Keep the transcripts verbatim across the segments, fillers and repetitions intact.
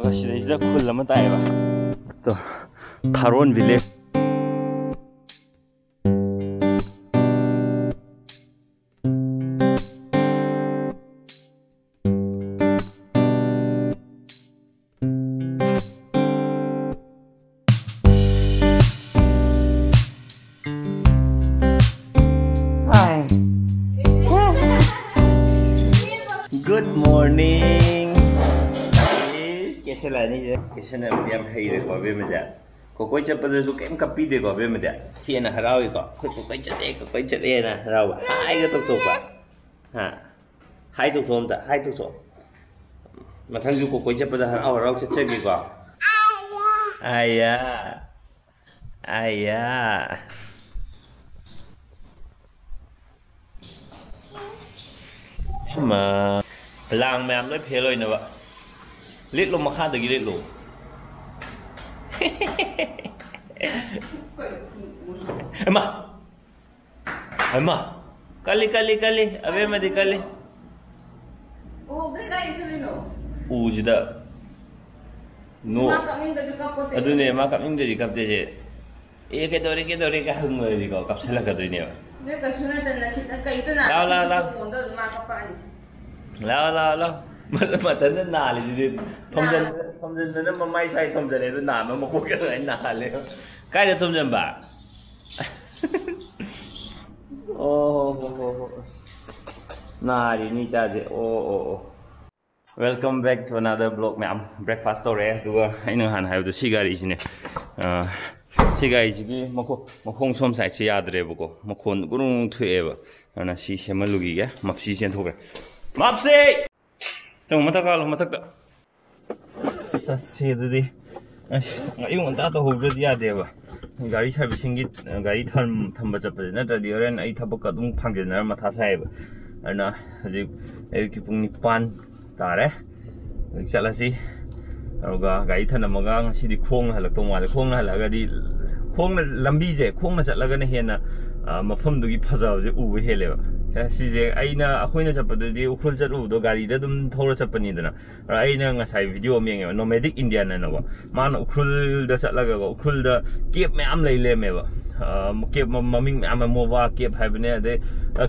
ꯃꯁꯤꯗꯩꯁꯤꯗ ꯈꯨꯜ ꯑꯃ ꯇꯥꯏꯌꯦꯕ꯫ ꯇꯣ, Tharon village. Hi. Good morning. Yes, ꯀꯦꯁꯜꯂꯅꯤ ꯁꯦ꯫ ꯀꯦꯁꯟꯅꯕꯗꯤ ꯌꯥꯝ ꯍꯩꯔꯦꯀꯣ, ꯑꯕꯦꯝꯃꯁꯦ꯫ ꯀꯣꯀꯣꯏ ꯆꯠꯄꯗꯁꯨ ꯀꯩꯝ ꯀꯞꯄꯤꯗꯦꯀꯣ, ꯑꯕꯦꯝꯃꯗꯤ꯫ ꯍꯦꯟꯅ ꯍꯔꯥꯎꯏꯀꯣ꯫ "ꯑꯩꯈꯣꯏ ꯀꯣꯀꯣꯏ ꯆꯠꯂꯦ, ꯀꯣꯀꯣꯏ ꯆꯠꯂꯦꯅ" ꯍꯔꯥꯎꯕ꯫ ꯍꯥꯏꯒ ꯇꯧꯊꯣꯛꯄ꯫ ꯍꯥ? ꯍꯥꯏ ꯇꯧꯊꯣꯛ ꯑꯝꯇ, ꯍꯥꯏ ꯇꯧꯊꯣꯛ꯫ ꯃꯊꯪꯁꯨ ꯀꯣꯀꯣꯏ ꯆꯠꯄꯗ ꯍꯔꯥꯎ ꯍꯔꯥꯎ ꯆꯠꯆꯒꯦꯀꯣ꯫ ꯑꯌꯥ꯫ ꯑꯌꯥ꯫ ꯍꯩꯃꯥ꯫ ꯂꯥꯡ ꯃꯌꯥꯝ ꯂꯣꯏ ꯐꯦꯜ ꯑꯣꯏꯅꯕ꯫ ꯂꯤꯠꯂꯣ, ꯃꯈꯥꯗꯒꯤ ꯂꯤꯠꯂꯣ꯫ ꯍꯩꯃꯥ꯫ ꯍꯩꯃꯥ꯫ ꯀꯜꯂꯤ, ꯀꯜꯂꯤ, ꯀꯜꯂꯤ꯫ ꯑꯕꯦꯝꯃꯗꯤ ꯀꯜꯂꯤ꯫ ꯎꯍꯧꯗ꯭ꯔꯦ, ꯀꯥꯏ ꯆꯠꯂꯤꯅꯣ? ꯎꯁꯤꯗ꯫ ꯅꯣ꯫ ꯃꯥ ꯀꯞꯅꯤꯡꯗꯗꯤ ꯀꯞꯄꯣꯠꯇꯦ꯫ ꯑꯗꯨꯅꯦ, ꯃꯥ ꯀꯞꯅꯤꯡꯗꯗꯤ ꯀꯞꯇꯦꯁꯦ꯫ "ꯑꯦ, ꯀꯩꯗꯧꯔꯦ, ꯀꯩꯗꯧꯔꯦ?" ꯀ ꯍꯪꯉꯨꯔꯗꯤꯀꯣ, ꯀꯞꯁꯜꯂꯛꯀꯗꯣꯏꯅꯦꯕ꯫ ꯅꯣꯏ ꯀꯩꯁꯨ ꯅꯠꯇꯅ ꯈꯤꯇꯪ ꯀꯩꯝꯇ ꯅꯥ-, ꯂꯥꯎ, ꯂꯥꯎ, ꯂꯥꯎ꯫ ꯐꯣꯟꯗꯣ ꯑꯗꯨꯝ ꯃꯥ ꯀꯞꯄꯛꯑꯅꯤ꯫ ꯂꯥꯎ, ꯂꯥꯎ, ꯂꯥꯎ꯫ ꯃ-, ꯃꯊꯟꯇ ꯅꯥꯜꯂꯤꯁꯤꯗꯤ꯫ ꯊꯣꯝꯖꯤꯟ-, ꯊꯣꯝꯖꯤꯟꯗꯅ ꯃꯃꯥꯏ ꯁ꯭ꯋꯥꯏ ꯊꯣꯝꯖꯤꯜꯂꯦ, ꯑꯗꯨ ꯅꯥꯟꯕ ꯃꯀꯣꯛ ꯑꯗꯨꯃꯥꯏꯅ ꯅꯥꯍꯜꯂꯦ꯫ ꯀꯥꯏꯗ ꯊꯣꯝꯖꯤꯟꯕ? ꯑꯣ, ꯍꯣ, ꯍꯣ, ꯍꯣ, ꯍꯣ꯫ ꯑꯁ꯫ ꯅꯥꯔꯤꯅꯤ ꯏꯆꯥꯁꯦ꯫ ꯑꯣ, ꯑꯣ, ꯑꯣ꯫ Welcome back to another vlog, ꯃꯌꯥꯝ꯫ Breakfast ꯇꯧꯔꯛꯑꯦ, ꯑꯗꯨꯒ ꯑꯩꯅ ꯅꯍꯥꯟ ꯍꯥꯏꯕꯗꯣ ꯁꯤ ꯒꯥꯔꯤꯁꯤꯅꯦ꯫ ꯑ, ꯁꯤ ꯒꯥꯔꯤꯁꯤꯒꯤ ꯃꯈꯣ-, ꯃꯈꯣꯡ ꯁꯣꯝ ꯁꯥꯏꯠꯁꯦ ꯌꯥꯗ꯭ꯔꯦꯕꯀꯣ, ꯃꯈꯣꯟ ꯒꯨꯔꯨꯡ ꯊꯣꯛꯑꯦꯕ꯫ ꯑꯗꯨꯅ ꯁꯤ ꯁꯦꯝꯍꯜꯂꯨꯈꯤꯒꯦ꯫ ꯃꯞꯁꯤ ꯆꯦꯟꯊꯣꯛꯈ꯭ꯔꯦ꯫ ꯃꯞꯁꯤ! ꯆꯪꯉꯣ, ꯃꯊꯛ ꯀꯥꯈꯠꯂꯣ, ꯃꯊꯛꯇ꯫ ꯆꯠꯁꯤ ꯑꯗꯨꯗꯤ꯫ ꯑꯁ, ꯑꯌꯨꯛ ꯉꯟꯇꯥ ꯇꯧꯍꯧꯗ꯭ꯔꯗꯤ ꯌꯥꯗꯦꯕ꯫ ꯒꯥꯔꯤ servicingꯒꯤ, ꯒꯥꯔꯤ ꯊꯝ-, ꯊꯝꯕ ꯆꯠꯄꯁꯦ꯫ ꯅꯠꯇ꯭ꯔꯗꯤ ꯍꯣꯔꯦꯟ ꯑꯩ ꯊꯕꯛꯀ ꯑꯗꯨꯝ ꯐꯥꯡꯖꯟꯅꯔ ꯃꯊꯥ ꯁꯥꯏꯌꯦꯕ꯫ ꯑꯗꯨꯅ ꯍꯧꯖꯤꯛ ꯑꯌꯨꯛꯀꯤ ꯄꯨꯡ ꯅꯤꯄꯥꯟ ꯇꯥꯔꯦ꯫ ꯍꯧꯖꯤꯛ ꯆꯠꯂꯁꯤ꯫ ꯑꯗꯨꯒ ꯒꯥꯔꯤ ꯊꯅꯝꯃꯒ ꯉꯁꯤꯗꯤ ꯈꯣꯡꯅ ꯍꯜꯂꯛꯇꯧ ꯃꯥꯜꯂꯦ꯫ ꯈꯣꯡꯅ ꯍꯜꯂꯛꯑꯒꯗꯤ, ꯈꯣꯡꯅ, ꯂꯝꯕꯤꯁꯦ ꯈꯣꯡꯅ ꯆꯠꯂꯒꯅ ꯍꯦꯟꯅ, ꯑ, ꯃꯐꯝꯗꯨꯒꯤ ꯐꯖꯕꯁꯦ ꯎꯕ ꯍꯦꯜꯂꯦꯕ꯫ ꯁꯤꯁꯦ ꯑꯩꯅ, ꯑꯩꯈꯣꯏꯅ ꯆꯠꯄꯗꯨꯗꯤ ꯎꯈ꯭ꯔꯨꯜ ꯆꯠꯂꯨꯕꯗꯣ ꯒꯥꯔꯤꯗ ꯑꯗꯨꯝ ꯊꯧꯔ ꯆꯠꯄꯅꯤꯗꯅ꯫ ꯑꯗ ꯑꯩꯅ ꯉꯁꯥꯏ ꯚꯤꯗꯤꯑꯣ ꯑꯃ ꯌꯦꯡꯉꯦꯕ, Nomadic Indian ꯑꯅꯀꯣ꯫ ꯃꯥꯅ ꯎꯈ꯭ꯔꯨꯜꯗ ꯆꯠꯂꯒꯀꯣ, ꯎꯈ꯭ꯔꯨꯜꯗ ꯀꯦꯞ ꯃꯌꯥꯝ ꯂꯩ ꯂꯩꯔꯝꯃꯦꯕ꯫ ꯀꯦꯞ ꯃꯃꯤꯡ ꯃꯌꯥꯝ ꯑꯃ, ꯃꯣꯕꯥ ꯀꯦꯞ ꯍꯥꯏꯕꯅꯦ, ꯑꯗꯩ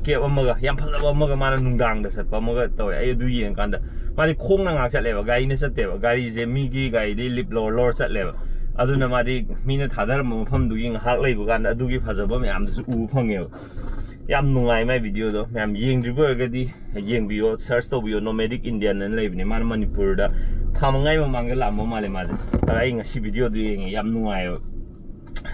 ꯀꯦꯞ ꯑꯃꯒ, ꯌꯥꯝ ꯐꯖꯕ ꯑꯃꯒ, ꯃꯥꯅ ꯅꯨꯡꯗꯥꯡꯗ ꯆꯠꯄ ꯑꯃꯒ ꯇꯧꯋꯦ꯫ ꯑꯩ ꯑꯗꯨ ꯌꯦꯡꯉꯀꯥꯟꯗ, ꯃꯥꯗꯤ ꯈꯣꯡꯅ ꯉꯥꯛ ꯆꯠꯂꯦꯕ, ꯒꯥꯔꯤꯅ ꯆꯠꯇꯦꯕ꯫ ꯒꯥꯔꯤꯁꯦ ꯃꯤꯒꯤ ꯒꯥꯔꯤꯗꯤ ꯂꯤꯞ ꯂꯧꯔ ꯂꯧꯔ ꯆꯠꯂꯦꯕ꯫ ꯑꯗꯨꯅ ꯃꯥꯗꯤ ꯃꯤꯅ ꯊꯥꯗꯔꯝꯕ ꯃꯐꯝꯗꯨꯒꯤ ꯉꯥꯏꯍꯥꯛ ꯂꯩꯕ ꯀꯥꯟꯗ ꯑꯗꯨꯒꯤ ꯐꯖꯕ ꯃꯌꯥꯝꯗꯨꯁꯨ ꯎꯕ ꯐꯪꯉꯦꯕ꯫ ꯌꯥꯝ ꯅꯨꯡꯉꯥꯏ ꯃꯥꯏ ꯚꯤꯗꯤꯑꯣꯗꯣ꯫ ꯃꯌꯥꯝ ꯌꯦꯡꯗ꯭ꯔꯤꯕ ꯑꯣꯏꯔꯒꯗꯤ ꯌꯦꯡꯕꯤꯌꯣ, search ꯇꯧꯕꯤꯌꯣ, Nomadic Indian ꯑꯅ ꯂꯩꯕꯅꯦ꯫ ꯃꯥꯅ ꯃꯅꯤꯄꯨꯔꯗ ꯊꯥ ꯃꯉꯥꯒꯤ ꯃꯃꯥꯡꯗ ꯂꯥꯛꯑꯝꯕ ꯃꯥꯜꯂꯦ ꯃꯥꯁꯦ꯫ ꯑꯗ ꯑꯩ ꯉꯁꯤ ꯚꯤꯗꯤꯑꯣꯗꯨ ꯌꯦꯡꯉꯦ, ꯌꯥꯝ ꯅꯨꯡꯉꯥꯏꯌꯦꯕ꯫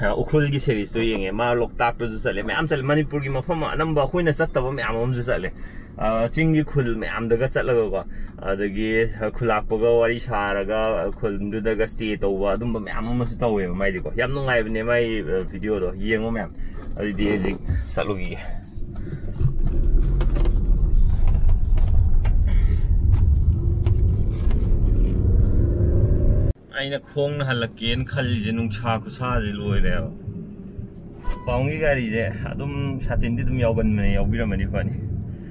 ꯑ, ꯎꯈ꯭ꯔꯨꯜꯒꯤ ꯁꯦꯔꯤꯁꯇꯣ ꯌꯦꯡꯉꯦ꯫ ꯃꯥ ꯂꯣꯛꯇꯥꯛꯇꯁꯨ ꯆꯠꯂꯦ, ꯃꯌꯥꯝ ꯆꯠꯂꯦ꯫ ꯃꯅꯤꯄꯨꯔꯒꯤ ꯃꯐꯝ ꯑꯅꯝꯕ ꯑꯩꯈꯣꯏꯅ ꯆꯠꯇꯕ ꯃꯌꯥꯝ ꯑꯃꯁꯨ ꯆꯠꯂꯦ꯫ ꯑ, ꯆꯤꯡꯒꯤ ꯈꯨꯜ ꯃꯌꯥꯝꯗꯒ ꯆꯠꯂꯒꯀꯣ, ꯑꯗꯒꯤ ꯈꯨꯂꯥꯛꯄꯒ ꯋꯥꯔꯤ ꯁꯥꯔꯒ ꯈꯨꯜꯗꯨꯗꯒ ꯁ꯭ꯇꯦ ꯇꯧꯕ, ꯑꯗꯨꯝꯕ ꯃꯌꯥꯝ ꯑꯃꯁꯨ ꯇꯧꯋꯦꯕ ꯃꯥꯏꯗꯤꯀꯣ꯫ ꯌꯥꯝ ꯅꯨꯡꯉꯥꯏꯕꯅꯦ ꯃꯥꯏ, ꯑ, ꯚꯤꯗꯤꯑꯣꯗꯣ꯫ ꯌꯦꯡꯉꯣ ꯃꯌꯥꯝ꯫ ꯑꯗꯨꯗꯤ ꯍꯧꯖꯤꯛ ꯆꯠꯂꯨꯈꯤꯒꯦ꯫ ꯑꯩꯅ ꯈꯣꯡꯅ ꯍꯜꯂꯛꯀꯦꯅ ꯈꯜꯂꯤꯁꯦ, ꯅꯨꯡꯁꯥ ꯈꯨꯁꯥꯁꯦ ꯂꯣꯏꯔꯦꯕ꯫ ꯄꯥꯎꯒꯤ ꯒꯥꯔꯤꯁꯦ ꯑꯗꯨꯝ ꯁꯥꯇꯤꯟꯗꯤ ꯑꯗꯨꯝ ꯌꯥꯎꯒꯟꯕꯅꯦ, ꯌꯥꯎꯕꯤꯔꯝꯃꯗꯤ ꯐꯅꯤ꯫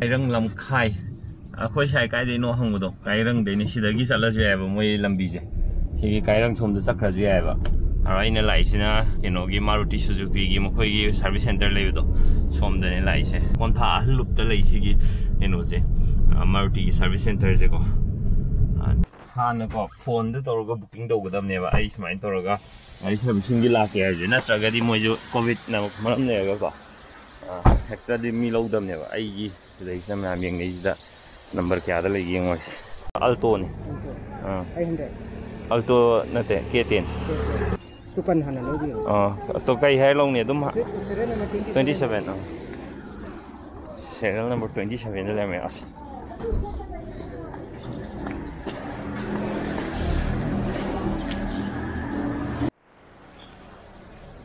ꯀꯩꯔꯪ ꯂꯝꯈꯥꯏ, ꯑꯩꯈꯣꯏ ꯁꯥꯏ ꯀꯥꯏꯗꯩꯅꯣ ꯍꯪꯕꯗꯣ, ꯀꯥꯏꯔꯪꯗꯩꯅꯦ꯫ ꯁꯤꯗꯒꯤ ꯆꯠꯂꯁꯨ ꯌꯥꯏꯑꯕ ꯃꯣꯏ ꯂꯝꯕꯤꯁꯦ, ꯁꯤꯒꯤ ꯀꯥꯏꯔꯪ ꯁꯣꯝꯗ ꯆꯠꯈ꯭ꯔꯁꯨ ꯌꯥꯏꯑꯕ꯫ ꯑꯗꯣ ꯑꯩꯅ ꯂꯥꯛꯏꯁꯤꯅ ꯀꯩꯅꯣꯒꯤ, ꯃꯥꯔꯨꯇꯤ ꯁꯨꯖꯨꯀꯤꯒꯤ ꯃꯈꯣꯏꯒꯤ ꯁꯥꯔꯚꯤꯁ ꯁꯦꯟꯇꯔ ꯂꯩꯕꯗꯣ, ꯁꯣꯝꯗꯅꯦ ꯂꯥꯛꯏꯁꯦ꯫ ꯀꯣꯟꯊꯥ ꯑꯍꯜ ꯂꯨꯞꯇ ꯂꯩ ꯁꯤꯒꯤ ꯀꯩꯅꯣꯁꯦ, ꯑ, ꯃꯥꯔꯨꯇꯤꯒꯤ ꯁꯥꯔꯚꯤꯁ ꯁꯦꯟꯇꯔꯁꯦꯀꯣ꯫ ꯑ, ꯍꯥꯟꯅꯀꯣ ꯐꯣꯟꯗ ꯇꯧꯔꯒ ꯕꯨꯀꯤꯡ ꯇꯧꯒꯗꯕꯅꯦꯕ꯫ ꯑꯩ ꯁꯨꯃꯥꯏꯅ ꯇꯧꯔꯒ ꯒꯥꯔꯤ ꯁꯥꯔꯚꯤꯁꯤꯡꯒꯤ ꯂꯥꯛꯀꯦ ꯍꯥꯏꯕꯁꯦ, ꯅꯠꯇ꯭ꯔꯒꯗꯤ ꯃꯣꯏꯁꯨ ꯀꯣꯚꯤꯠꯅ ꯃꯔꯝ ꯂꯩꯔꯒꯀꯣ, ꯑ, ꯍꯦꯛꯇꯗꯤ ꯃꯤ ꯂꯧꯗꯕꯅꯦꯕ꯫ ꯑꯩꯒꯤ ꯁꯤꯗꯩꯁꯤꯗ ꯃꯌꯥꯝ ꯌꯦꯡꯅꯩꯁꯤꯗ ꯅꯝꯕꯔ ꯀꯌꯥꯗ ꯂꯩꯒꯦ ꯌꯦꯡꯉꯣꯁꯦ꯫ ꯑꯜꯇꯣꯅꯤ꯫ ꯑꯥ꯫ ꯑꯩ ꯍꯟꯗꯛ ꯑꯜꯇꯣ ꯅꯠꯇꯦ, ꯀꯦ ꯇꯦꯟ꯫ ꯇꯨꯀꯟ ꯍꯥꯟꯅ ꯂꯧꯕꯤꯌꯨ꯫ ꯑꯥ, ꯑꯜꯇꯣ ꯀꯩ ꯍꯥꯏꯔ ꯂꯧꯅꯤ? ꯑꯗꯨꯝ ꯍꯥ-, serial number twenty seven. Twenty seven, ꯑꯥ꯫ ꯁꯦꯔꯤꯌꯦꯜ ꯅꯝꯕꯔ ꯇ꯭ꯋꯦꯟꯇꯤ ꯁꯚꯦꯟꯗ ꯂꯩꯔꯝꯃꯦ꯫ ꯑꯁ꯫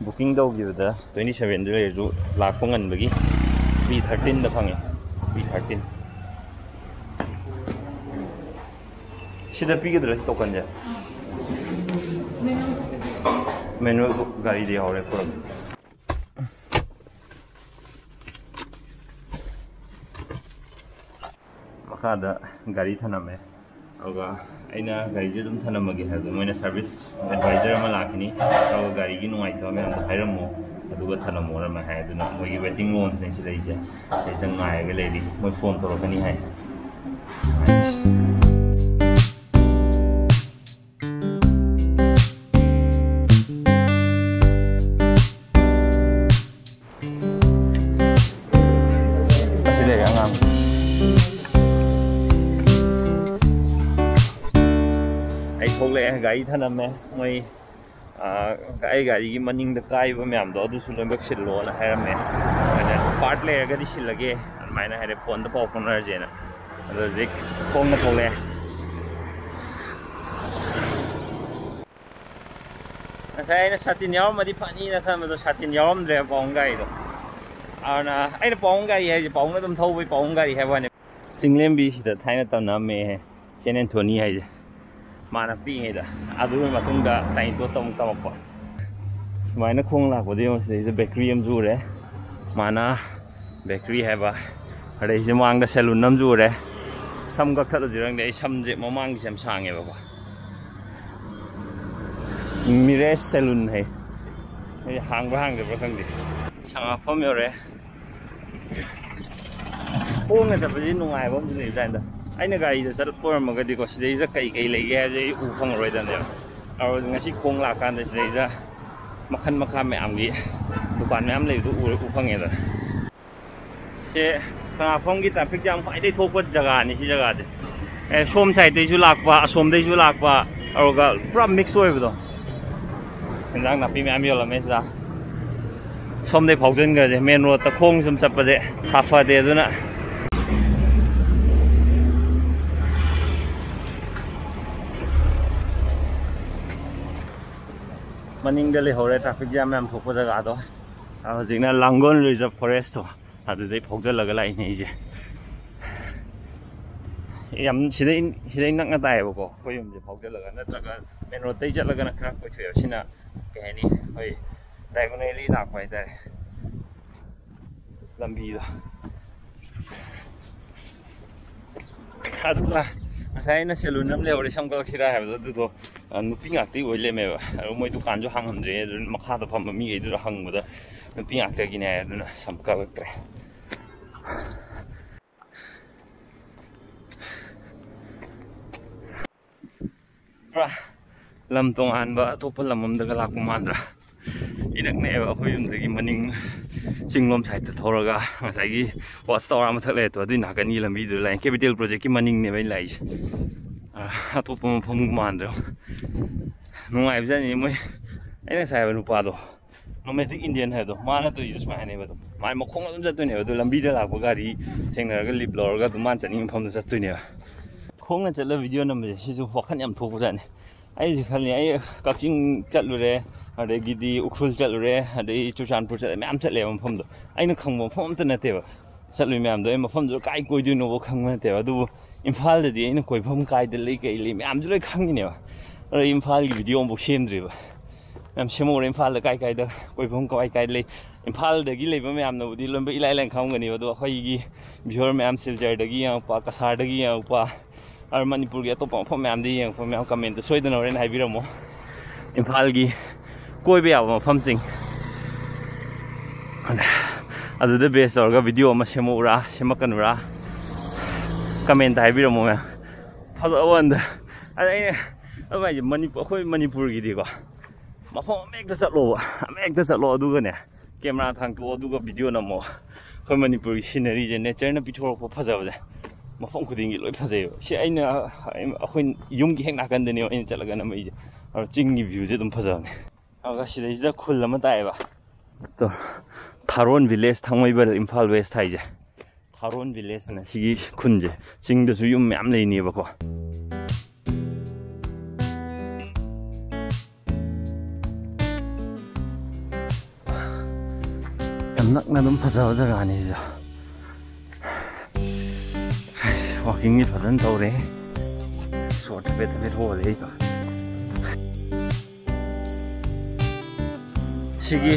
ꯕꯨꯀꯤꯡ ꯇꯧꯈꯤꯕꯗ ꯇ꯭ꯋꯦꯟꯇꯤ ꯁꯚꯦꯟꯗ ꯂꯩꯔꯁꯨ, ꯂꯥꯛꯄ ꯉꯟꯕꯒꯤ ꯄꯤ ꯊꯥꯔꯇꯤꯟꯗ ꯐꯪꯉꯦ꯫ ꯄꯤ ꯊꯥꯔꯇꯤꯟ꯫ ꯁꯤꯗ ꯄꯤꯒꯗ꯭ꯔꯥ ꯁꯤ ꯇꯣꯀꯟꯁꯦ? ꯃꯦꯅꯨꯑꯦꯜ ꯕꯨꯛ ꯒꯥꯔꯤꯗ ꯌꯥꯎꯔꯦ, ꯄꯨꯔꯛ꯫ ꯃꯈꯥꯗ ꯒꯥꯔꯤ ꯊꯅꯝꯃꯦ꯫ ꯑꯗꯨꯒ ꯑꯩꯅ ꯒꯥꯔꯤꯁꯦ ꯑꯗꯨꯝ ꯊꯅꯝꯃꯒꯦ ꯍꯥꯏꯕꯗꯣ, ꯃꯣꯏꯅ service advisor ꯑꯃ ꯂꯥꯛꯈꯤꯅꯤ, ꯑꯗꯨꯒ ꯒꯥꯔꯤꯒꯤ ꯅꯨꯡꯉꯥꯏꯇꯕ ꯃꯌꯥꯝꯗꯣ ꯍꯥꯏꯔꯝꯃꯣ, ꯑꯗꯨꯒ ꯊꯅꯝꯃꯣꯅ ꯍꯥꯏ꯫ ꯑꯗꯨꯅ ꯃꯣꯏꯒꯤ waiting roomꯅꯦ ꯁꯤ ꯂꯩꯔꯤꯁꯦ꯫ ꯁꯤꯗ ꯉꯥꯏꯔꯒ ꯂꯩꯔꯤ, ꯃꯣꯏ phone ꯇꯧꯔꯛꯀꯅꯤ ꯍꯥꯏ꯫ ꯑꯁꯤ ꯂꯩꯔꯦ ꯑꯉꯥꯡ꯫ ꯑꯩ ꯊꯣꯛꯂꯛꯑꯦ, ꯒꯥꯔꯤ ꯊꯅꯝꯃꯦ꯫ ꯃꯣꯏ, ꯑꯥ, ꯑꯩ ꯒꯥꯔꯤꯒꯤ ꯃꯅꯤꯡꯗ ꯀꯥꯏꯕ ꯃꯌꯥꯝꯗꯣ ꯑꯗꯨꯁꯨ ꯂꯣꯏꯅꯃꯛ ꯁꯤꯜꯂꯣꯅ ꯍꯥꯏꯔꯝꯃꯦ꯫ ꯑꯗꯨꯃꯥꯏꯅ part ꯂꯩꯔꯒꯗꯤ ꯁꯤꯜꯂꯒꯦ ꯑꯗꯨꯃꯥꯏꯅ ꯍꯥꯏꯔꯦ, phoneꯗ ꯄꯥꯎ ꯐꯥꯎꯅꯔꯁꯦꯅ꯫ ꯑꯗꯣ ꯍꯧꯖꯤꯛ ꯈꯣꯡꯅ ꯊꯣꯛꯂꯛꯑꯦ꯫ ꯉꯁꯥꯏ ꯑꯩꯅ ꯁꯥꯇꯤꯟ ꯌꯥꯎꯔꯝꯃꯗꯤ ꯐꯅꯤꯅ ꯈꯟꯕꯗꯣ, ꯁꯥꯇꯤꯟ ꯌꯥꯎꯔꯝꯗ꯭ꯔꯦ ꯄꯥꯎꯡ ꯒꯥꯔꯤꯗꯣ꯫ ꯑꯗꯨꯅ ꯑꯩꯅ ꯄꯥꯎꯡ ꯒꯥꯔꯤ ꯍꯥꯏꯁꯦ, ꯄꯥꯎꯡꯅ ꯑꯗꯨꯝ ꯊꯧꯕꯩ ꯄꯥꯎꯡ ꯒꯥꯔꯤ ꯍꯥꯏꯕ ꯋꯥꯅꯤ꯫ ꯆꯤꯡꯂꯦꯝꯕꯤꯁꯤꯗ ꯊꯥꯏꯅ ꯇꯝꯅꯔꯝꯃꯦ ꯁꯦꯟ ꯑꯦꯟꯊꯣꯅꯤ ꯍꯥꯏꯁꯦ, ꯃꯥꯅ ꯄꯤꯛꯏꯉꯩꯗ꯫ ꯑꯗꯨꯒꯤ ꯃꯇꯨꯡꯗ ꯇꯥꯏꯅꯤꯇꯣꯠꯇ ꯑꯃꯨꯛ ꯇꯝꯃꯛꯄ꯫ ꯁꯨꯃꯥꯏꯅ ꯈꯣꯡ ꯂꯥꯛꯄꯗꯒꯤ ꯑꯃꯨꯛ ꯁꯤꯗꯩꯁꯤꯗ bakery ꯑꯃꯁꯨ ꯎꯔꯦ, ꯃꯥꯅ bakery ꯍꯥꯏꯕ꯫ ꯑꯗꯩꯁꯤꯗ ꯃꯃꯥꯡꯗ salon ꯑꯃꯁꯨ ꯎꯔꯦ꯫ ꯁꯝ ꯀꯛꯊꯠꯂꯨꯁꯤꯔ ꯈꯪꯗꯦ, ꯑꯩ ꯁꯝꯁꯦ ꯃꯃꯥꯡꯒꯤꯁꯦ ꯌꯥꯝ ꯁꯥꯡꯉꯦꯕꯀꯣ꯫ ꯃꯤꯔꯦꯁ salon ꯍꯥꯏ꯫ ꯑꯩ ꯍꯥꯡꯕ꯭ꯔꯥ ꯍꯥꯡꯗꯕ꯭ꯔꯥ ꯈꯪꯗꯦ꯫ ꯁꯉꯥꯛꯐꯝ ꯌꯧꯔꯦ꯫ ꯈꯣꯡꯅ ꯆꯠꯄꯁꯤ ꯅꯨꯡꯉꯥꯏꯕ ꯑꯃꯁꯨ ꯂꯩꯕ ꯖꯥꯠꯅꯤꯗ꯫ ꯑꯩꯅ ꯒꯥꯔꯤꯗ ꯆꯠꯄ ꯑꯣꯏꯔꯝꯃꯒꯗꯤꯀꯣ, ꯁꯤꯗꯩꯁꯤꯗ ꯀꯩ ꯀꯩ ꯂꯩꯒꯦ ꯍꯥꯏꯕꯁꯦ ꯑꯩ ꯎ ꯐꯪꯉꯔꯣꯏꯗꯕꯅꯦꯕ꯫ ꯑꯗꯣ ꯉꯁꯤ ꯈꯣꯡ ꯂꯥꯛꯀꯥꯟꯗ ꯁꯤꯗꯩꯁꯤꯗ ꯃꯈꯜ ꯃꯈꯥ ꯃꯌꯥꯝꯒꯤ ꯗꯨꯀꯥꯟ ꯃꯌꯥꯝ ꯂꯩꯕꯗꯣ ꯎꯔ-, ꯎ ꯐꯪꯉꯦꯗꯅ꯫ ꯁꯦ ꯁꯉꯥꯛꯐꯝꯒꯤ traffic jam ꯈ꯭ꯋꯥꯏꯗꯒꯤ ꯊꯣꯛꯄ ꯖꯒꯥꯅꯤ ꯁꯤ ꯖꯒꯥꯁꯦ꯫ ꯑꯦ, ꯁꯣꯝ sideꯇꯩꯁꯨ ꯂꯥꯛꯄ, ꯑꯁꯣꯝꯗꯩꯁꯨ ꯂꯥꯛꯄ, ꯑꯗꯨꯒ ꯄꯨꯔꯥ mix ꯑꯣꯏꯕꯗꯣ꯫ ꯏꯟꯖꯥꯡ ꯅꯥꯄꯤ ꯃꯌꯥꯝ ꯌꯣꯜꯂꯝꯃꯦ ꯁꯤꯗ꯫ ꯁꯣꯝꯗꯩ ꯐꯥꯎꯖꯤꯟꯈ꯭ꯔꯁꯦ, main roadꯇ ꯈꯣꯡ ꯁꯨꯝ ꯆꯠꯄꯁꯦ ꯁꯥꯐꯗꯦ, ꯑꯗꯨꯅ꯫ ꯃꯅꯤꯡꯗ ꯂꯩꯍꯧꯔꯦ traffic jam ꯌꯥꯝ ꯊꯣꯛꯄ ꯖꯒꯥꯗꯣ꯫ ꯑ, ꯍꯧꯖꯤꯛꯅ ꯂꯥꯡꯒꯣꯜ Reserve Forestꯇꯣ, ꯑꯗꯨꯗꯩ ꯐꯥꯎꯖꯜꯂꯒ ꯂꯥꯛꯏꯅꯦ ꯑꯩꯁꯦ꯫ ꯌꯥꯝ ꯁꯤꯗꯩ, ꯁꯤꯗꯩ ꯅꯛꯅ ꯇꯥꯏꯌꯦꯕꯀꯣ, ꯑꯩꯈꯣꯏ ꯌꯨꯝꯁꯦ ꯐꯥꯎꯖꯜꯂꯒ, ꯅꯠꯇ꯭ꯔꯒ main roadꯇꯩ ꯆꯠꯂꯒꯅ ꯈꯔ ꯀꯣꯏꯊꯣꯛꯑꯦꯕ꯫ ꯁꯤꯅ ꯀꯩ ꯍꯥꯏꯅꯤ, ꯑꯩꯈꯣꯏ diagonally ꯂꯥꯛꯄ ꯍꯥꯏꯇꯥꯔꯦ ꯂꯝꯕꯤꯗꯣ꯫ ꯑꯗꯨꯒ ꯉꯁꯥꯏ ꯑꯩꯅ ꯁꯦꯂꯨꯟ ꯑꯃ ꯂꯩꯍꯧꯔꯦ, ꯁꯝ ꯀꯛꯂꯛꯁꯤꯔꯥ ꯍꯥꯏꯕꯗꯣ, ꯑꯗꯨꯗꯣ, ꯑ, ꯅꯨꯄꯤ ꯉꯥꯛꯇꯤ ꯑꯣꯏ ꯂꯩꯔꯝꯃꯦꯕ꯫ ꯑꯗꯨ ꯃꯣꯏ ꯗꯨꯀꯥꯟꯁꯨ ꯍꯥꯡꯉꯝꯗ꯭ꯔꯦ꯫ ꯑꯗꯨ ꯃꯈꯥꯗ ꯐꯝꯕ ꯃꯤꯈꯩꯗꯨꯗ ꯍꯪꯕꯗ ꯅꯨꯄꯤ ꯉꯥꯛꯇꯒꯤꯅꯦ ꯍꯥꯏ꯫ ꯑꯗꯨꯅ ꯁꯝ ꯀꯛꯂꯛꯇ꯭ꯔꯦ꯫ ꯄꯨꯔꯥ ꯂꯝ ꯇꯣꯉꯥꯟꯕ, ꯑꯇꯣꯞꯄ ꯂꯝ ꯑꯃꯗꯒ ꯂꯥꯛꯄ ꯃꯥꯟꯗ꯭ꯔꯥ? ꯏꯅꯛ ꯅꯛꯑꯦꯕ ꯑꯩꯈꯣꯏ ꯌꯨꯝꯗꯒꯤ꯫ ꯃꯅꯤꯡ ꯆꯤꯡꯂꯣꯝ ꯁꯥꯏꯗꯠꯇ ꯊꯧꯔꯒ ꯉꯁꯥꯏꯒꯤ ꯋꯥꯆ ꯇꯋꯥꯔ ꯃꯊꯛ ꯂꯩꯔꯛꯇꯣ, ꯑꯗꯨꯏ ꯅꯥꯀꯟꯒꯤ ꯂꯝꯕꯤꯗꯨꯗ ꯂꯥꯛꯑꯦ꯫ ꯀꯦꯄꯤꯇꯦꯜ ꯄ꯭ꯔꯣꯖꯦꯛꯀꯤ ꯃꯅꯤꯡꯅꯦꯕ ꯑꯩꯅ ꯂꯥꯛꯏꯁꯦ꯫ ꯑ, ꯑꯇꯣꯞꯄ ꯃꯐꯝ ꯃꯥꯟꯗ꯭ꯔꯦ꯫ ꯅꯨꯡꯉꯥꯏꯕꯖꯥꯠꯅꯤ ꯃꯣꯏ꯫ ꯑꯩꯅ ꯉꯁꯥꯏ ꯍꯥꯏꯕ ꯅꯨꯄꯥꯗꯣ, ꯅꯣꯃꯦꯗꯤꯛ ꯏꯟꯗꯤꯌꯟ ꯍꯥꯏꯕꯗꯣ, ꯃꯥꯅ ꯇꯧꯔꯤꯁꯨ ꯁꯨꯃꯥꯏꯅ ꯍꯥꯏꯅꯦꯕ꯫ ꯑꯗꯨꯝ ꯃꯥꯏ ꯃꯈꯣꯡ ꯑꯗꯨꯝ ꯆꯠꯇꯣꯏꯅꯦꯕ꯫ ꯑꯗꯨ ꯂꯝꯕꯤꯗ ꯂꯥꯛꯄ ꯒꯥꯔꯤ ꯊꯦꯡꯅꯔꯒ ꯂꯤꯞ ꯂꯧꯔꯒ ꯑꯗꯨꯝ ꯃꯥꯅ ꯆꯠꯅꯤꯡꯕ ꯃꯐꯝꯗ ꯆꯠꯇꯣꯏꯅꯦꯕ꯫ ꯈꯣꯡꯅ ꯆꯠꯂ ꯚꯤꯗꯤꯑꯣ ꯅꯝꯕꯁꯦ ꯁꯤꯁꯨ ꯋꯥꯈꯜ ꯌꯥꯝ ꯊꯣꯛꯄꯖꯥꯠꯅꯤ꯫ ꯑꯩꯁꯨ ꯈꯜꯂꯤ, ꯑꯩ ꯀꯛꯆꯤꯡ ꯆꯠꯂꯨꯔꯦ, ꯑꯗꯒꯤꯗꯤ ꯎꯈ꯭ꯔꯨꯜ ꯆꯠꯂꯨꯔꯦ, ꯑꯗꯩ ꯆꯨꯔꯆꯥꯟꯄꯨꯔ ꯆꯠꯂꯦ, ꯃꯌꯥꯝ ꯆꯠꯂꯦꯕ꯫ ꯃꯐꯝꯗꯣ ꯑꯩꯅ ꯈꯪꯕ ꯃꯐꯝ ꯑꯝꯇ ꯅꯠꯇꯦꯕ꯫ ꯆꯠꯂꯨꯏ ꯃꯌꯥꯝꯗꯣ ꯑꯩ ꯃꯐꯝꯗꯨ ꯀꯥꯏ ꯀꯣꯏꯗꯣꯏꯅꯣꯕ ꯈꯪꯕ ꯅꯠꯇꯦꯕ꯫ ꯑꯗꯨꯕꯨ ꯏꯝꯐꯥꯜꯗꯗꯤ ꯑꯩꯅ ꯀꯣꯏꯐꯝ ꯀꯥꯏꯗ ꯂꯩ, ꯀꯩ ꯂꯩ ꯃꯌꯥꯝꯁꯨ ꯂꯣꯏ ꯈꯪꯉꯤꯅꯦꯕ꯫ ꯑꯗꯣ ꯏꯝꯐꯥꯜꯒꯤ ꯚꯤꯗꯤꯑꯣ ꯑꯃꯐꯥꯎ ꯁꯦꯝꯗ꯭ꯔꯤꯕ꯫ ꯌꯥꯝ ꯁꯦꯝꯍꯧꯔꯦ ꯏꯝꯐꯥꯜꯗ ꯀꯥꯏ ꯀꯥꯏꯗ ꯀꯣꯏꯐꯝ ꯀꯥꯏ ꯀꯥꯏ ꯂꯩ꯫ ꯏꯝꯐꯥꯜꯗꯒꯤ ꯂꯩꯕ ꯃꯌꯥꯝꯅꯕꯨꯗꯤ ꯂꯣꯏꯅꯃꯛ ꯏꯂꯥꯏ ꯂꯥꯏꯅ ꯈꯪꯉꯝꯒꯅꯤ꯫ ꯑꯗꯣ ꯑꯩꯈꯣꯏꯒꯤ ꯚ꯭ꯌꯨꯋꯔ ꯃꯌꯥꯝ, ꯁꯤꯜꯆꯔꯗꯒꯤ ꯌꯦꯡꯉꯛꯄ, ꯀꯁꯥꯔꯗꯒꯤ ꯌꯦꯡꯉꯛꯄ, ꯑꯗꯨ ꯃꯅꯤꯄꯨꯔꯒꯤ ꯑꯇꯣꯞꯄ ꯃꯐꯝ ꯃꯌꯥꯝꯗꯒꯤ ꯌꯦꯡꯉꯛꯄ ꯃꯌꯥꯝ ꯀꯃꯦꯟꯇ ꯁꯣꯏꯗꯅ ꯍꯣꯔꯦꯟ ꯍꯥꯏꯕꯤꯔꯝꯃꯣ꯫ ꯏꯝꯐꯥꯜꯒꯤ ꯀꯣꯏꯕ ꯌꯥꯕ ꯃꯐꯝꯁꯤꯡ ꯑꯗꯨꯗ ꯕꯦꯁ ꯇꯧꯔꯒ ꯚꯤꯗꯤꯑꯣ ꯑꯃ ꯁꯦꯝꯃꯛꯎꯔꯥ, ꯁꯦꯝꯃꯛꯀꯅꯨꯔꯥ, ꯀꯃꯦꯟꯇ ꯍꯥꯏꯕꯤꯔꯝꯃꯣ ꯃꯌꯥꯝ꯫ ꯐꯖꯕ ꯋꯥꯟꯗ꯫ ꯑꯗ ꯑꯩꯅ ꯑꯗꯨꯃꯥꯏꯁꯦ ꯃꯅꯤꯄꯨꯔ, ꯑꯩꯈꯣꯏ ꯃꯅꯤꯄꯨꯔꯒꯤꯗꯤꯀꯣ, ꯃꯐꯝ ꯑꯃ ꯍꯦꯛꯇ ꯆꯠꯂꯣꯕ, ꯑꯃ ꯍꯦꯛꯇ ꯆꯠꯂꯣ, ꯑꯗꯨꯒꯅꯦ, ꯀꯦꯃꯦꯔꯥ ꯊꯥꯡꯇꯣꯛꯑꯣ, ꯑꯗꯨꯒ ꯚꯤꯗꯤꯑꯣ ꯅꯝꯃꯣ꯫ ꯑꯩꯈꯣꯏ ꯃꯅꯤꯄꯨꯔꯒꯤ ꯁꯤꯅꯔꯤꯁꯦ, ꯅꯦꯆꯔꯅ ꯄꯤꯊꯣꯔꯛꯄ ꯐꯖꯕꯁꯦ ꯃꯐꯝ ꯈꯨꯗꯤꯡꯒꯤ ꯂꯣꯏ ꯐꯖꯩꯌꯦꯕ꯫ ꯁꯤ ꯑꯩꯅ, ꯑꯩꯈꯣꯏ ꯌꯨꯝꯒꯤ ꯍꯦꯛ ꯅꯥꯀꯟꯗꯅꯦꯕ ꯑꯩꯅ ꯆꯠꯂꯒ ꯅꯝꯃꯛꯏꯁꯦ꯫ ꯑꯗꯣ ꯆꯤꯡꯒꯤ ꯚ꯭ꯌꯨꯁꯦ ꯑꯗꯨꯝ ꯐꯖꯕꯅꯦ꯫ ꯑꯗꯨꯒ ꯁꯤꯗꯩꯁꯤꯗ ꯈꯨꯜ ꯑꯃ ꯇꯥꯛꯑꯦꯕ꯫ ꯑꯗꯣ ꯊꯥꯔꯣꯟ ꯚꯤꯂꯦꯖ, ꯊꯥꯡꯃꯩꯕꯟ, ꯏꯝꯐꯥꯜ ꯋꯦꯁ ꯍꯥꯏꯁꯦ꯫ ꯊꯥꯔꯣꯟ ꯚꯤꯂꯦꯖꯅ ꯁꯤꯒꯤ ꯈꯨꯟꯁꯦ꯫ ꯆꯤꯡꯗꯁꯨ ꯌꯨꯝ ꯃꯌꯥꯝ ꯂꯩꯅꯦꯕꯀꯣ꯫ ꯌꯥꯝ ꯅꯛꯅ ꯑꯗꯨꯝ ꯐꯖꯕ ꯖꯒꯥꯅꯤ ꯁꯤꯁꯨ꯫ ꯋꯥꯀꯤꯡꯗꯤ ꯐꯖꯅ ꯇꯧꯔꯦ꯫ ꯁꯣꯔ ꯊꯕꯦꯠ ꯊꯕꯦꯠ ꯍꯣꯜꯂꯦ ꯑꯩꯀꯣ꯫ ꯁꯤꯒꯤ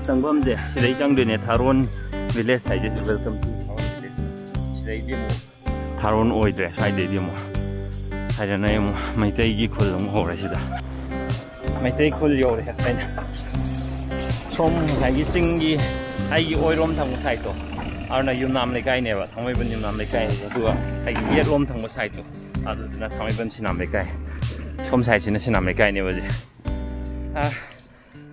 ꯆꯪꯐꯝꯁꯦ ꯁꯤꯗꯩ ꯆꯪꯗꯣꯏꯅꯦ, ꯊꯥꯔꯣꯟ ꯚꯤꯂꯦꯖ ꯍꯥꯏꯁꯦ꯫ Welcome to Tharon village. ꯁꯤꯗꯩꯗꯤ ꯑꯃꯨꯛ ꯊꯥꯔꯣꯟ ꯑꯣꯏꯗ꯭ꯔꯦ ꯁ꯭ꯋꯥꯏꯗꯩꯗꯤ꯫ ꯑꯃꯨꯛ ꯍꯥꯏꯗꯅ ꯑꯩ ꯑꯃꯨꯛ ꯃꯩꯇꯩꯒꯤ ꯈꯨꯜ ꯑꯃꯨꯛ ꯍꯧꯔꯦ ꯁꯤꯗ꯫ ꯃꯩꯇꯩ ꯈꯨꯜ ꯌꯧꯔꯦ ꯑꯩꯅ꯫ ꯁꯣꯝ ꯉꯁꯥꯏꯒꯤ ꯆꯤꯡꯒꯤ ꯑꯩꯒꯤ ꯑꯣꯏꯔꯣꯝ ꯊꯪꯕ ꯁꯥꯏꯠꯇꯣ, ꯑꯗꯨꯅ ꯌꯨꯝꯅꯥꯝ ꯂꯩꯀꯥꯏꯅꯦꯕ, ꯊꯥꯡꯃꯩꯕꯟ ꯌꯨꯝꯅꯥꯝ ꯂꯩꯀꯥꯏ꯫ ꯑꯗꯨꯒ ꯑꯩꯒꯤ ꯌꯦꯠꯂꯣꯝ ꯊꯪꯕ ꯁꯥꯏꯠꯇꯣ, ꯑꯗꯨꯗꯨꯅ ꯊꯥꯡꯃꯩꯕꯟ ꯁꯤꯅꯥꯝ ꯂꯩꯀꯥꯏ꯫ ꯁꯣꯝ ꯁꯥꯏꯠꯁꯤꯅ ꯁꯤꯅꯥꯝ ꯂꯩꯀꯥꯏꯅꯦꯕ ꯍꯧꯖꯤꯛ꯫ ꯑꯥ,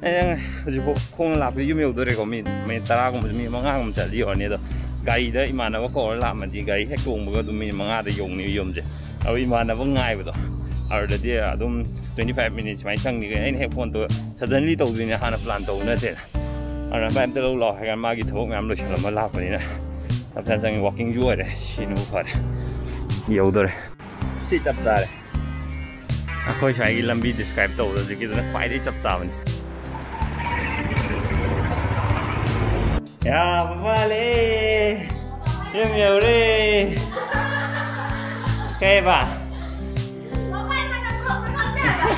ꯑꯩ ꯍꯧꯖꯤꯛꯐꯥꯎ ꯈꯣꯡꯅ ꯂꯥꯛꯄꯗ ꯌꯨꯝ ꯌꯧꯗꯣꯔꯦꯀꯣ꯫ ꯃꯤꯅꯤꯠ, ꯃꯤꯅꯤꯠ ꯇꯔꯥꯒꯨꯝꯕ, ꯃꯤꯅꯤꯠ ꯃꯉꯥꯒꯨꯝꯕ ꯆꯠꯂꯗꯤ ꯌꯧꯔꯅꯤ꯫ ꯑꯗꯣ ꯒꯥꯔꯤꯗ ꯏꯃꯥꯟꯅꯕ ꯀꯧꯔ ꯂꯥꯛꯑꯝꯃꯗꯤ ꯒꯥꯔꯤ ꯍꯦꯛ ꯇꯣꯡꯕꯒ ꯑꯗꯨꯝ ꯃꯤꯅꯤꯠ ꯃꯉꯥꯗ ꯌꯧꯅꯤ ꯌꯨꯝꯁꯦ꯫ ꯑꯗꯣ ꯏꯃꯥꯟꯅꯕ ꯉꯥꯏꯕꯗꯣ, ꯑꯗꯨꯗꯗꯤ ꯑꯗꯨꯝ twenty five minutes ꯁꯨꯃꯥꯏꯅ ꯆꯪꯅꯤ꯫ ꯑꯩꯅ ꯍꯦꯛ ꯐꯣꯟ ꯇꯧ, suddenly ꯇꯧꯗꯣꯏꯅꯦ, ꯍꯥꯟꯅ plan ꯇꯧꯕ ꯅꯠꯇꯦꯅ꯫ ꯑꯗꯨꯅ "ꯚꯥꯏ, ꯑꯝꯇ ꯂꯧ ꯂꯥꯛꯑꯣ" ꯍꯥꯏꯔꯒ ꯃꯥꯒꯤ ꯊꯕꯛ ꯃꯌꯥꯝ ꯂꯣꯏꯁꯤꯜꯂꯝꯃ ꯂꯥꯛꯄꯅꯤꯅ ꯇꯞ ꯇꯞ ꯆꯪꯉꯤ꯫ Walking ꯁꯨ ꯑꯣꯏꯔꯦ, ꯁꯤꯅꯕꯨ ꯐꯔꯦ꯫ ꯌꯧꯗꯣꯔꯦ꯫ ꯑꯩꯈꯣꯏ ꯁ꯭ꯋꯥꯏꯒꯤ ꯂꯝꯕꯤ describe ꯇꯧꯕꯗ ꯍꯧꯖꯤꯛꯀꯤꯗꯨꯅ ꯈ꯭ꯋꯥꯏꯗꯒꯤ ꯆꯞ ꯆꯥꯕꯅꯤ꯫ ꯌꯥꯕ ꯃꯥꯜꯂꯦ꯫ ꯌꯨꯝ ꯌꯧꯔꯦ꯫ ꯀꯩꯕ? ꯃꯃꯥꯏ ꯃꯅꯝ ꯊꯣꯛꯄ ꯉꯝꯗꯦ ꯍꯥꯏꯕ꯫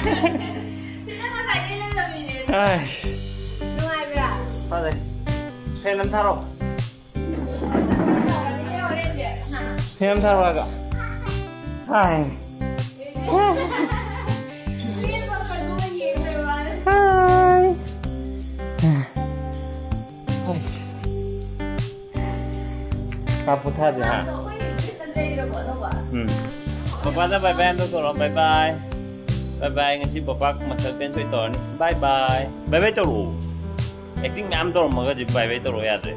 ꯁꯤꯗ ꯉꯁꯥꯏꯗꯩ ꯂꯩꯔꯝꯃꯤꯅꯦ꯫ ꯑꯥꯏ꯫ ꯅꯨꯡꯉꯥꯏꯕ꯭ꯔꯥ? ꯐꯔꯦ꯫ Fan ꯑꯃ ꯊꯥꯔꯣ꯫ ꯐꯦꯟ ꯊꯥꯔꯛꯑꯒ꯫ ꯍꯥꯏ꯫ ꯍꯥꯏ꯫ ꯍꯥꯏ꯫ ꯀꯥ ꯄꯣꯊꯥꯁꯦ, ꯍꯥ? ꯎꯝ꯫ ꯄꯄꯥꯗ bye bye ꯑꯝꯇ ꯇꯧꯔꯣ, bye bye꯫ Bye bye, ꯉꯁꯤ ꯄꯄꯥ muscle pain ꯊꯣꯛꯏ ꯇꯧꯔꯅꯤ꯫ Bye bye꯫ Bye bye ꯇꯧꯔꯛꯑꯣ꯫ Acting ꯃꯌꯥꯝ ꯇꯧꯔꯝꯃꯒ ꯍꯧꯖꯤꯛ bye bye ꯇꯧꯔꯛꯑꯣ ꯌꯥꯗ꯭ꯔꯦ꯫